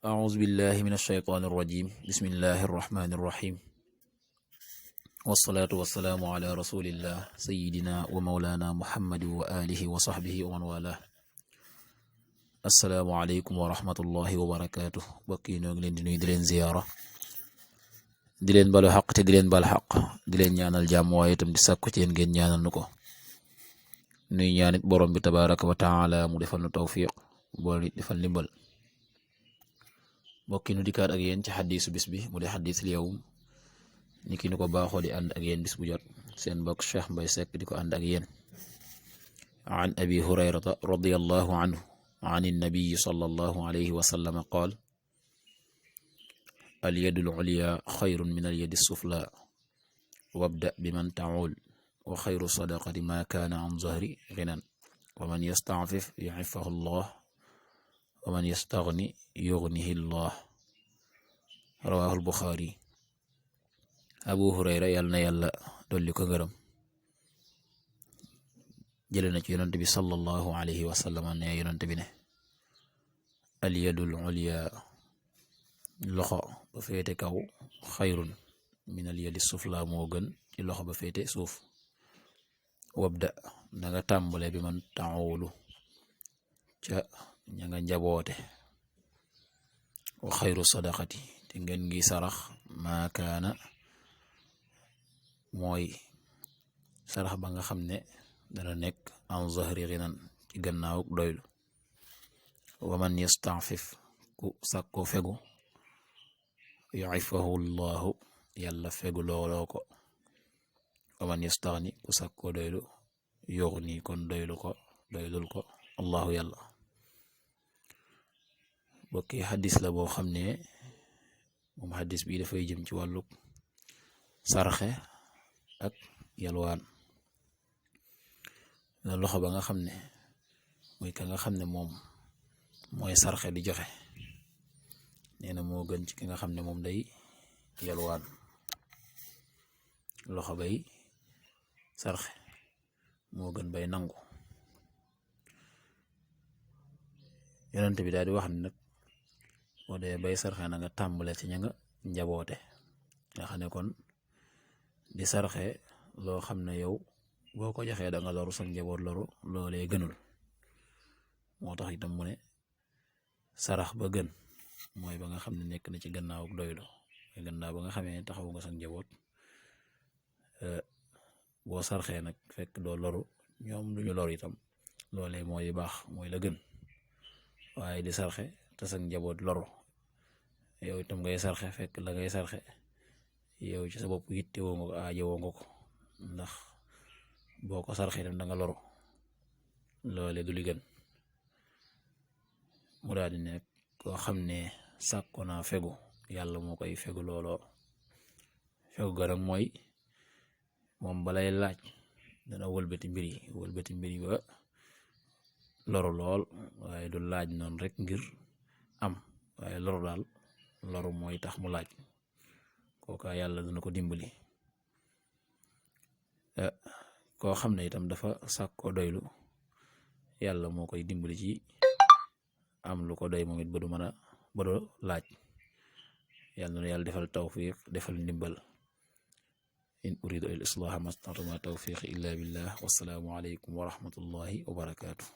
أعوذ بالله من الشيطان الرجيم بسم الله الرحمن الرحيم والصلاة والسلام على رسول الله سيدنا ومولانا محمد وآله وصحبه ومن والاه السلام عليكم ورحمة الله وبركاته bokki ñoo ngi leen di nuyu di leen ziyaara di leen balu xaq te di leen bal xaq di leen ñaanal jàmm waaye itam di sàkku ci yéen ngeen ñaanal nu ko nuy ñaanit borom bi tabaraka wa taala mu defal nu tawfiq bool nit defal ndimbal bokki nu dikkaat ak yéen ci xadiisu bis bi mu di xadiisul yawm ni ki nu ko baaxoo di ànd ak yéen bis bu jot seen mbokk Cheikh Mbaye Seck di ko ànd ak yéen an abi hurayrata radiyallahu anhu an innabiyi sallallahu alayhi wa sallam qaal alyadu al-ulya xayrun min alyadi as-sufla wabda biman ta'ul wa xayru sadaqati ma kaana an zahri ghinan wa man yasta'fif yu'iffahu Allah wa man yastaghni yughnihi Allah rawahu al-Bukhari. Abu Hurayra yàlla na yàlla dolli ko ngërëm jële na ci yonent bi sallallahu alayhi wa sallam ne yonent bi ne al yadul ulya loxo ba féete kaw xayrun min al yadi sufla moo gën ci loxo ba féete suuf wabda na nga tàmbale bi man taawulu ca ña nga njaboote wa xayru sadaqati te ngeen ngi sarax maakaana mooy sarax ba nga xam ne dana nekk an zahri ghinan ci gannaaw doylu wa man yasta'fif ku sàkkoo fegu yu'iffahu Allahu yàlla fegu looloo ko wa man yastaghni ku sàkkoo doylu yughni kon doylul ko Allahu yàlla. bokki xadis la boo xam ne moom xadis bi dafay jëm ci wàllu sarxe ak yalwaan na loxo ba nga xam ne mooy ka nga xam ne moom mooy sarxe di joxe nee na moo gën ci ki nga xam ne moom day yalwaan loxo bay sarxe moo gën bay nangu. yonent bi daal di wax ne nag boo dee bay sarxe na nga tàmbale ci ña nga njaboote nga xam ne kon di sarxe loo xam ne yow boo ko joxee da nga loru sa njaboot loru loolee gënul moo tax itam mu ne sarax ba gën mooy ba nga xam ne nekk na ci gannaaw ak doylu gannaaw ba nga xamee taxaw nga sa njaboot boo sarxee nag fekk doo loru ñoom duñu loru itam loolee mooy baax mooy la gën waaye di sarxe te sa njaboot loru yow itam ngay sarxe fekk la ngay sarxe yow ci sa bopp yitte woo nga ko aajowoo nga ko ndax boo ko sarxee itam da nga loru loole du li gën mu daal di nekk koo xam ne sàkko naa fegu yàlla moo koy fegu looloo fegu ga nag mooy moom balay laaj dana wëlbati mbir yi ba loru lool waaye du laaj noonu rek ngir am waaye loru daal loru mooy tax mu laaj kooka yàlla dana ko dimbali. koo xam ne itam dafa sàkkoo doylu yàlla moo koy dimbali ci am lu ko doy moom it ba du mën a ba du laaj yàlla na yàlla defal tawfiq defal ndimbal. in uridu al islaha mastata'tu ma tawfiqi illa billah wassalaamu alaykum wa rahmatullahi wa barakatuh.